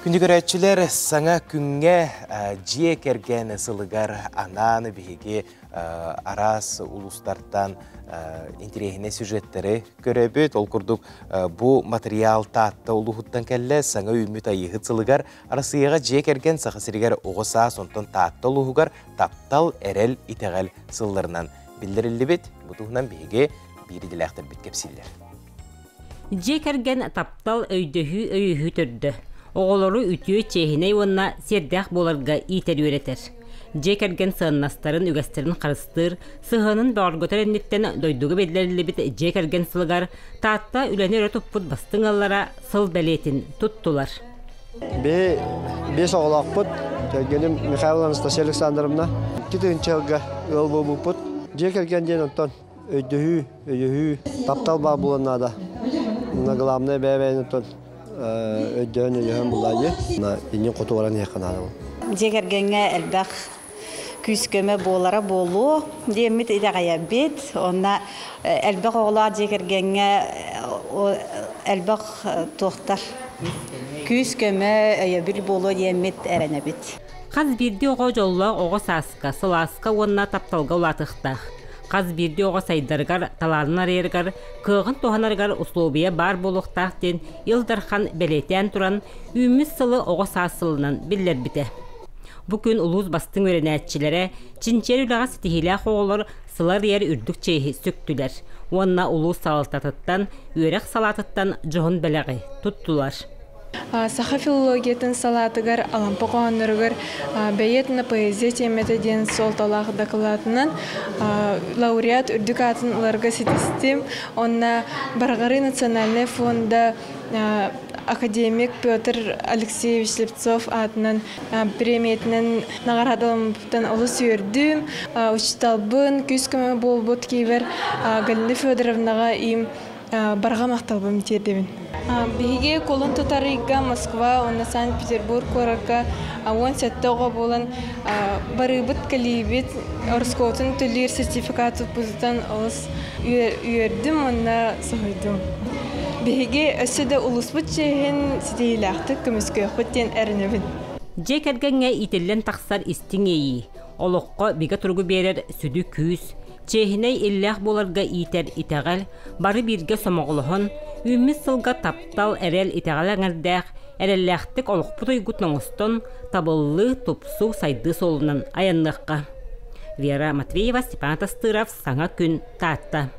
Күндү көрөөччүлэр, саҥа күҥҥэ дьиэ кэргэн сылыгар анаан биһиги араас улуустартан интэриэһинэй сюжеттары көрөбүт. Ол курдук бу материал Таатта улууһуттан кэллэ. Саҥа үүммүт Айыыһыт сылыгар Арассыыйаҕа дьиэ кэргэн Саха сиригэр оҕо саас, онтон Таатта улууһугар таптал, эрэл, итэҕэл сылларынан биллэриллибит. Бу туһунан биһиги биир идэлээхтэрбит кэпсииллэр. Дьиэ кэргэн таптал, өйдөһүү, өйөһүү төрдө. Оҕолору үтүө, чиэһинэй уонна сиэрдээх буоларга иитэр-үөрэтэр. Дьиэ кэргэн сыаннастарын, үгэстэрин харыстыыр, сыһыанын бөҕөргөтөр инниттэн дойдуга биллэриллибит дьиэ кэргэн сылыгар Таатта үлэни өрө туппут бастыҥ ыаллара сыл бэлиэтин туттулар. Би биэс оҕолоохпут. Кэргэним Михайлова Анастасия Александровна. 2 тыһыынча ыал буолбуппут. Дьиэ кэргэн диэн онтон өйдөһүү, өйөһүү, таптал баар буолуон наада. Уонна главное бэйэ-бэйэни оттон өйдөһөн, өйөһөн буллаа Иннин хоту баран иһиэххэ наада. Дьиэ кэргэҥҥэ элбэх күүс-көмө буолара буолуо диэммит итэҕэйэбит. Онно элбэх оҕолоох дьиэ кэргэҥҥэ элбэх туохтар күүс-көмө, өйөбүл буолуо диэммит эрэнэбит. Хас биирдии оҕо дьоллоох оҕо сааска, сылааска уонна тапталга улаатыахтаах. Хас биирдии оҕо сайдарыгар, талаанын арыйарыгар, кыаҕын туһанарыгар услуобуйа баар буолуохтаах диэн Ил Дархан бэлиэтээн туран, үүммүт сылы оҕо саас сылынан биллэрбитэ. Бу күн улуус бастыҥ үөрэнээччилэрэ, чинчийэр үлэҕэ ситиһиилээх оҕолор сыл арыйар үрдүк чиэһи сүктүлэр уонна улуус салалтатыттан, үөрэх салаатыттан дьоһун бэлэҕи туттулар. Саха филологиятын салаатыгар Алампа хоһоонноругар бэйиэт на поэзия тиэмэтэ диэн суолталаах дакылаатынан лауреат үрдүк аатын ыларга ситистим. Онно Барҕарыы национальнай фонда академик Петр Алексеевич Слепцов аатынан премиятынан наҕараадаламмыппыттан олус үөрдүм. Учууталбын, күүс-көмө буолбут киһибэр Галина Федоровнаҕа им барҕа махталбын тиэрдэбин. Биһиги кулун тутар ыйга Москва уонна Санкт-Петербург куоракка 17 оҕо буолан барыыбыт кэлиибит ороскуотун төлүүр сертификат туппутуттан олус үөрдүм уонна соһуйдум. Биһиги өссө да улууспут чиэһин ситиһиилээхтик көмүскүөхпүт диэн эрэнэбин. Дьиэ кэргэҥҥэ иитиллэн тахсар истиҥ иэйии, олоххо бигэ туругу биэрэр сүдү күүс, чиэһинэй иллээх буоларга иитэр итэҕэл, бары бииргэ сомоҕолоһон, үүммүт сылга таптал, эрэл, итэҕэл эҥэрдээх, эрэллээхтик олохпут уйгутун оҥостон, табыллыы, тупсуу, сайдыы суолунан айанныахха. Вера Матвеева, Степан Тастыров, Саҥа күн, Таатта.